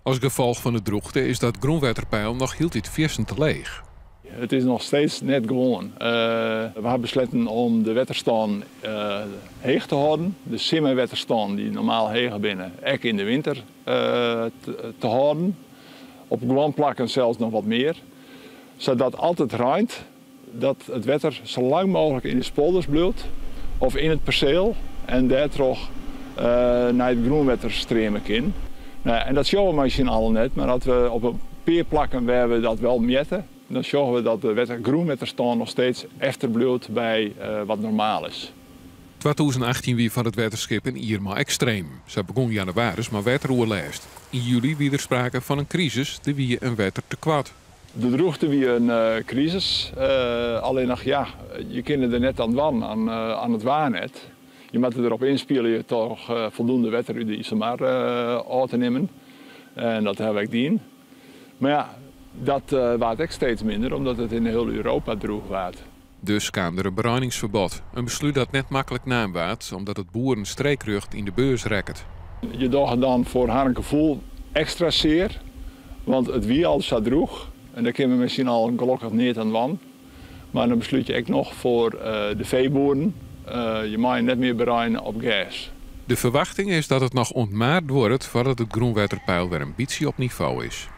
As gefolch fan de drûchte is dat grûnwetterpeil noch hieltyd fierstente leech. It is noch steeds net gewoan. We hawwe besletten om de wetterstân heech te hâlden. De simmerwetterstân dy't normaal heger binne, ek yn de winter te hâlden. Op guon plakken sels noch wat mear. Sadat as it reint, dat it wetter sa lang mooglik yn de spolders bliuwt of yn it perseel en dêrtroch nei it grûnwetter streame kin. En dat sjogge we mei syn allen net, mar as we op in pear plakken wêr we dat wel mjitte, dan sjogge we dat de grûnwetterstân noch steeds efterbliuwt by wat normaal is. 2018 wie foar it wetterskip in jier mei ekstreem. Sa begûn jannewaris mei wetteroerlêst. Yn july wie der sprake fan in krisis, der wie in wettertekoart. De drûchte wie in krisis. Allinnich ja, je kinne der net oan dwaan, oan it waar net. Je moatte derop ynspylje troch foldoende wetter út de Iselmar ôf te nimmen. En dat hawwe we ek dien. Mar ja, dat waard ek steeds minder omdat it yn hiel Europa drûch waard. Dus kaam der in bereiningsferbod. In beslút dat net maklik naam waard, omdat it boeren streekrjocht yn de beurs rekket. Je dogge dan foar harren gefoel ekstra sear, want it wie al sa drûch en dêr kinne we mei syn allen gelokkich neat oan dwaan. Mar dan beslút je ek noch foar de feeboeren, je meie net mear bereine op gers. De ferwachting is dat it noch oant maart duorret foardat it grûnwetterpeil wer in bytsje op nivo is.